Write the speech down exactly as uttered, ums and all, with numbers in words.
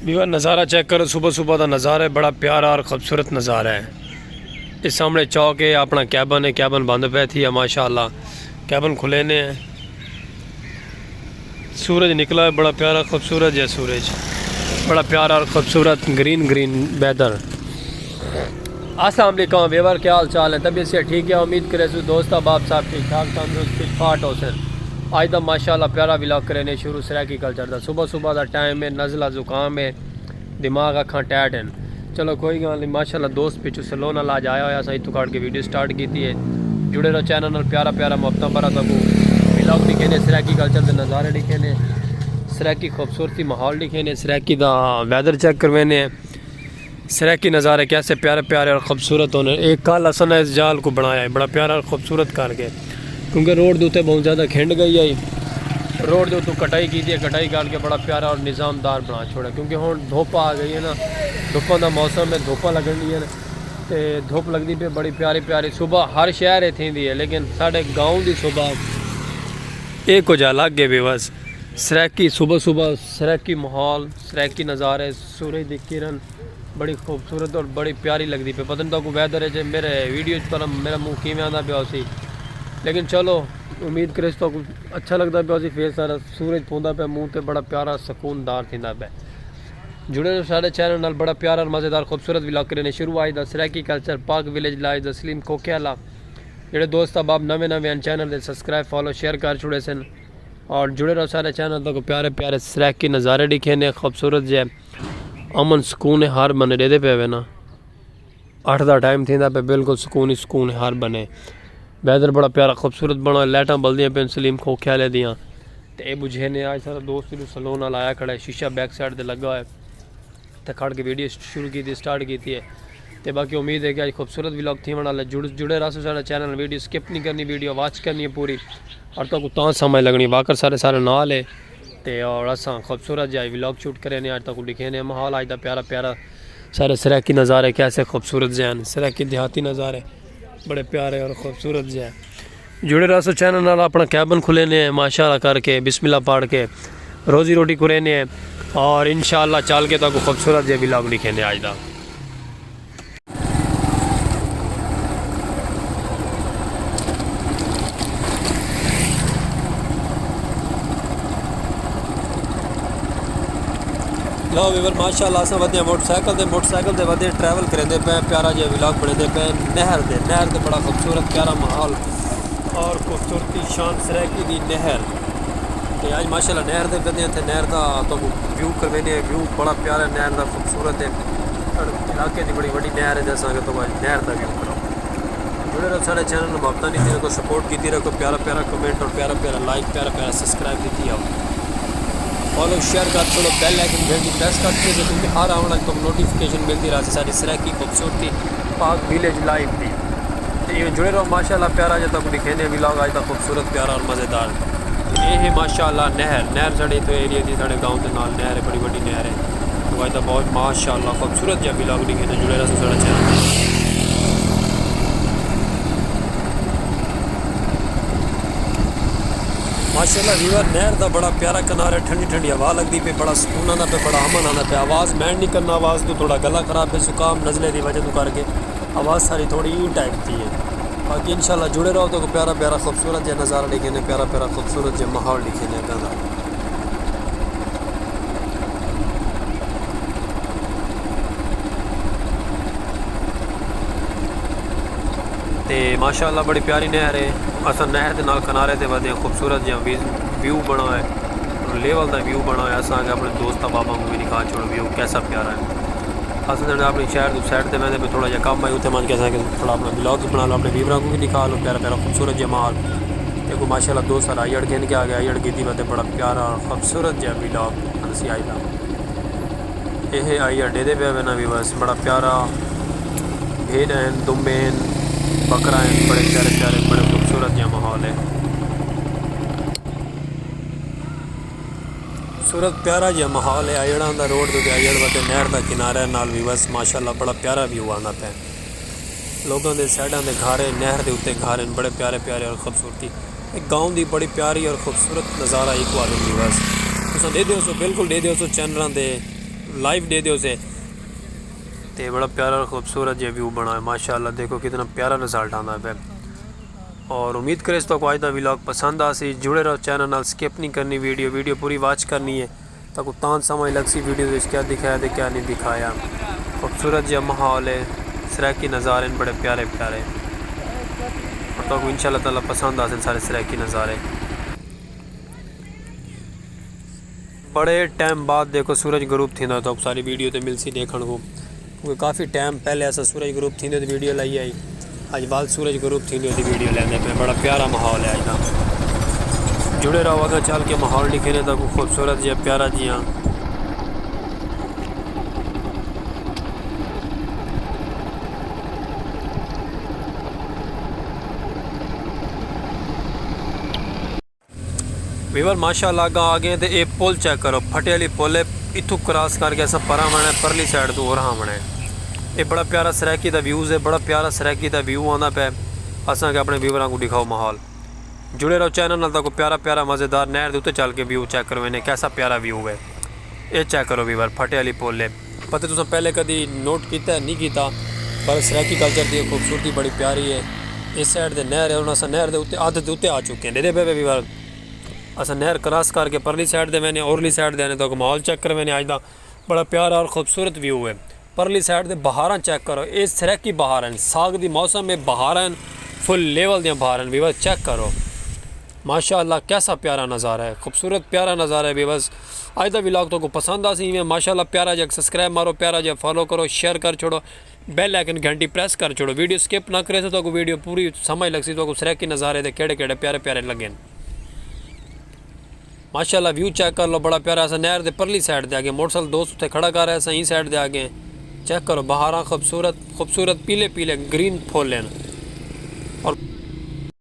بیوا نظارہ چیک کرو، صبح صبح دا نظارہ ہے، بڑا پیارا اور خوبصورت نظارہ ہے۔ اس سامنے چوک ہے، اپنا کیبن ہے، کیبن بند پہ تھی ہے، ماشاءاللہ کیبن کھلے نے ہیں۔ سورج نکلا ہے، بڑا پیارا خوبصورت جہا سورج، بڑا پیارا اور خوبصورت گرین گرین ویدر۔ السلام علیکم ویور، کیا حال چال ہے؟ طبیعت سے ٹھیک ہے؟ امید کرے سو دوست احباب صاحب ٹھیک ٹھاک تندرست فٹ فاٹ ہو سن۔ آج دا ماشاءاللہ پیارا ولاگ کرے نے شروع سرائیکی کلچر دا۔ صبح صبح دا ٹائم ہے، نزلہ زکام ہے، دماغ اکھاں ٹیٹ ہیں۔ چلو کوئی گال نہیں، ماشاءاللہ دوست پچھو سلون نال آج آیا ہویا، اساں اتھوں کھڑ کے ویڈیو سٹارٹ کیتی ہے۔ جڑے رہو چینل نال، پیارا پیارا محبتاں بھرا تہاکوں ولاگ ڈکھینے، سرائیکی کلچر دے نظارے ڈکھینے، سرائیکی خوبصورتی ماحول ڈکھینے، سرائیکی دا ویدر چیک کروینے۔ سرائیکی نظارے کیسے پیارے پیارے اور خوبصورت ہونے۔ ایک کل اساں نے اس جال کو بنایا ہے، بڑا پیارا اور خوبصورت کر کے، کیونکہ روڈ دے اتے بہت زیادہ کھنڈ گئی ہے۔ روڈ دے اتوں کٹائی کیتی ہے، کٹائی کر کے بڑا پیارا اور نظام دار بنا چھوڑا، کیونکہ ہن دھوپ آ گئی ہے نا، دھوپاں دا موسم ہے، دھوپاں لگن دی ہیں تے دھوپ لگدی پئی بڑی پیاری پیاری۔ صبح ہر شہر اے تھیندی ہے، لیکن ساڈے گاؤں دی صبح اے کجھ الگ ہے۔ بیوس سرائیکی صبح صبح، سرائیکی ماحول، سرائیکی نظارے، سورج دی کرن بڑی خوبصورت اور بڑی پیاری لگدی پئی۔ پتہ نہیں تہاکوں ویدر ہے جے میرے ویڈیو چ پتہ میرا منہ کیویں آندا پیا ہوسی، لیکن چلو امید کریس تہاکوں اچھا لگدا پیا ہوسی۔ فیر سارا سورج پوندا پیا منہ تے، بڑا پیارا سکون دار تھیندا پیا۔ جڑے رہو ساڈے چینل نال، بڑا پیارا اور مزیدار خوبصورت ولاگ کرینے شروع آج دا سرائیکی کلچر پاک ولیج لائیو دا سلیم کھوکھے آلا۔ جڑے دوست احباب نویں نویں ہن، چینل دے سبسکرائب، فالو، شیئر کر چھوڑے سن اور جڑے رہو سارے چینل تہاکوں پیارے پیارے سرائیکی نظارے ڈکھینے، خوبصورت جے امن سکون ہر بنے ڈیدے پے وے نا۔ اٹھ دا ٹائم تھیندا پے، بالکل سکون ہی سکون ہر بنے۔ ویدر بڑا پیارا خوبصورت بنا، لائٹاں بلدیاں پین سلیم کھوکھے آلے دیاں۔ تے اے بجھینے آج سارا دوست نوں سلون نال آیا کھڑا ہے، شیشہ بیک سائیڈ تے لگا ہویا ہے۔ تے کھڑ کے ویڈیو شروع کیتی، سٹارٹ کیتی ہے۔ تے باقی امید ہے کہ اج خوبصورت ولاگ تھیوݨ والا۔ جڑ جڑے رہسو ساڈا چینل، ویڈیو سکپ نہیں کرنی، ویڈیو واچ کرنی ہے پوری، اور تہاکوں تاں سمجھ لگنی۔ واکر سارے سارے نال ہے۔ تے اور اساں خوبصورت جہا ولاگ شوٹ کرینے، اج تہاکوں ڈکھینے ماحول اج دا پیارا پیارا۔ سارے سرائیکی نظارے کیسے خوبصورت جے ہن، سرائیکی دیہاتی نظارے بڑے پیارے اور خوبصورت جے۔ جڑے رہسو چینل نال، اپنا کیبن کھلینے ہیں ماشاءاللہ کر کے، بسم اللہ پڑھ کے روزی روٹی کرینے ہیں، اور انشاءاللہ چل کے تہاکوں خوبصورت جے ولاگ ڈکھینے آج دا۔ لو ویور، ماشاءاللہ اساں ودے ہیں موٹر سائیکل تے، موٹر سائیکل تے ودے ہیں، ٹریول کریندے پئے، پیارا جہا ولاگ بنیندے پئے نہر دے۔ نہر تے بڑا خوبصورت پیارا ماحول اور خوبصورتی شان سرائیکی دی نہر۔ تے اج ماشاءاللہ نہر دے ودے ہیں، تے نہر دا تہاکوں ویو کروینے ہیں، ویو بڑا پیارا نہر دا خوبصورت ہے۔ اور علاقے دی بڑی وڈی نہر ہے، تے اساں کہ تہاکوں اج نہر دا ویو کراؤں۔ جڑے رہو ساڈے چینل نوں، محبتاں ݙیندے رہو، سپورٹ کیتی رہو، پیارا پیارا کمنٹ اور پیارا پیارا لائک، پیارا پیارا سبسکرائب کیتی آؤ۔ فالو شیئر کر چھوڑو، بیل آئیکن گھنٹی پریس کر چھوڑو، کیونکہ ہر آوݨ والی تہاکوں نوٹیفکیشن ملدی رہسی ساڈی سرائیکی خوبصورتی پاک ویلیج لائف دی۔ تے ایویں جڑے رہو، ماشاءاللہ پیارا جا تہاکوں ݙکھیندے ولاگ اج دا خوبصورت پیارا اور مزیدار۔ تے اے ہے ماشاءاللہ نہر، نہر ساڈے اتھوں ایریا دی، ساڈے گاؤں دے نال نہر ہے، بڑی وڈی نہر ہے۔ تو اج دا بہت ماشاءاللہ خوبصورت جہا ولاگ ݙکھیندے، جڑے رہسو ساڈا چینل۔ ماشاءاللہ ویور، نہر دا بڑا پیارا کنارہ، ٹھنڈی ٹھنڈی ہوا لگدی پئی، بڑا سکون آندا پیا، بڑا امن آندا پیا۔ آواز مینڈ نہیں کرنا، آواز توں تھوڑا گلا خراب ہے، زکام نزلے دی وجہ توں کر کے آواز ساری تھوڑی ایں ٹائپ تھی ہے۔ باقی انشاءاللہ جڑے رہو، تہاکوں پیارا پیارا خوبصورت جہا نظارہ ݙکھیندے، پیارا پیارا خوبصورت جہا ماحول ݙکھیندے اڳاں دا۔ تے ماشاءاللہ بڑی پیاری نہر ہے۔ اساں نہر دے نال کنارے تے ودے ہیں، خوبصورت جہاں ویز-، ویو بنا ہے، لیول دا ویو بنا ہے۔ اساں آکھیا اپݨے دوست احباباں کوں وی ݙکھا چھوڑو ویو کیسا پیارا ہے۔ اساں جݙاں اپݨی شہر توں سائیڈ تے ویندے پئے، تھوڑا جہا کم آئی، اتھے ونڄ کے اساں تھوڑا اپݨا ولاگ بݨا لو، اپݨے ویوراں کوں وی ݙکھا لو پیارا پیارا خوبصورت جہا ماحول۔ تے کوئی ماشاءاللہ دوست سارا آئی آر گھن کے آ ڳئے، آئی آر گھدی ودے بڑا پیارا خوبصورت جہا ولاگ بݨسی آج دا۔ اے ہے آئی آر ݙیہدے پئے وینا ویورز، بڑا پیارا بھیݙ ہن، دمبے ہن، بکرا ہن، بڑے پیارے پیارے، بڑے خوبصورت جہا ماحول ہے۔ خوبصورت پیارا جہا ماحول ہے۔ آئی آر دا روڈ تے آئی آر ودے نہر دا کنارہ نال ویورز، ماشاءاللہ بڑا پیارا ویو آندا پئے۔ لوکاں دے سائیڈاں دے گھر ہن، نہر دے اتے گھر ہن، بڑے پیارے پیارے اور خوبصورتی۔ ایک گاؤں دی بڑی پیاری اور خوبصورت نظارہ ایکوں آہدن ویورز۔ تساں ݙیہدے ہوسو، بالکل ݙیہدے ہوسو چینلاں دے لائیو ݙے ݙیو سے۔ تے بڑا پیارا اور خوبصورت جیہا ویو بݨا ہے، ماشاءاللہ۔ ݙیکھو کتنا پیارا رزلٹ آندا پئے۔ اور امید کریس تہاکوں اڄ دا ولاگ پسند آسی۔ جڑے رہو چینل نال، سکپ نہیں کرنی ویڈیو، ویڈیو پوری واچ کرنی ہے۔ تہاکوں تاں سمجھ لڳسی ویڈیو وچ کیا ݙکھایا تے کیا نہیں ݙکھایا۔ خوبصورت جیہا ماحول ہے، سرائیکی نظارے ہن، بڑے پیارے پیارے۔ اور تہاکوں انشاءاللہ تعالیٰ پسند آسن سارے سرائیکی نظارے۔ بڑے ٹائم بعد ݙیکھو سورج غروب تھیندا ہوئے، تہاکوں ساری ویڈیو تے ملسی ݙیکھݨ کوں، کیونکہ کافی ٹائم پہلے اساں سورج غروب تھیندے ہوئے دی ویڈیو لائی ہئی۔ اڄ ول سورج غروب تھیندے ہوئے دی ویڈیو لیندے پئے۔ بڑا پیارا ماحول ہے اڄ دا۔ جڑے رہو، اڳاں چل کے ماحول ݙکھیندے تہاکوں خوبصورت جیہا، پیارا جیہا۔ ویور ماشاءاللہ اڳاں آ ڳئے تے اے پل چیک کرو، پھٹے والی پل ہے۔ اتھوں کراس کر کے اساں پرا وینا ہے، پرلی سائیڈ توں اورہاں وینا ہے۔ اے بڑا پیارا سرائیکی دا ویوز ہے، بڑا پیارا سرائیکی دا ویو آندا پئے۔ اساں کے اپݨے ویوراں کوں ݙکھاؤ ماحول۔ جڑے رہو چینل نال، تہاکوں پیارا پیارا مزیدار نہر دے اتے چل کے ویو چیک کروینے، کیسا پیارا ویو ہے۔ اے چیک کرو ویور، پھٹے والی پل ہے۔ پتہ تساں پہلے کدی نوٹ کیتا ہے، نہیں کیتا، پر سرائیکی کلچر دی خوبصورتی بڑی پیاری ہے۔ اس سائیڈ تے نہر ہے، ہݨ اساں نہر دے اتے، ادھ دے اتے آ چکے ہیں۔ ݙیہدے پئے ویور، اساں نہر کراس کر کے پرلی سائیڈ تے وینے، اورلی سائیڈ تے آنے تہاکوں ماحول چیک کروینے اڄ دا۔ بڑا پیارا اور خوبصورت ویو ہے۔ پرلی سائیڈ تے بہاراں چیک کرو، اے سرائیکی بہار ہن، ساڳ دی موسم ہے، بہاراں ہن، فل لیول دیاں بہاراں ہن۔ ویور چیک کرو، ماشاءاللہ کیسا پیارا نظارہ ہے، خوبصورت پیارا نظارہ ہے۔ ویورز، اڄ دا ولاگ تہاکوں پسند آسی، ایویں ماشاءاللہ پیارا جیہا سبسکرائب مارو، پیارا جیہا فالو کرو، شیئر کر چھوڑو، بیل آئیکن گھنٹی پریس کر چھوڑو، ویڈیو سکپ نہ کریسو، تہاکوں ویڈیو پوری سمجھ لڳسی، تہاکوں سرائیکی نظارے دے کیڑے کیڑے پیارے پیارے لڳن۔ ماشاءاللہ ویو چیک کر لو، بڑا پیارا۔ اساں نہر دے پرلی سائیڈ تے آ ڳئے، موٹر سائیکل دوست اتھے کھڑا کر رہے، اساں ایں سائیڈ تے آ ڳئے۔ چیک کرو، بہاراں خوبصورت خوبصورت پیلے پیلے گرین پھل ہن۔ اور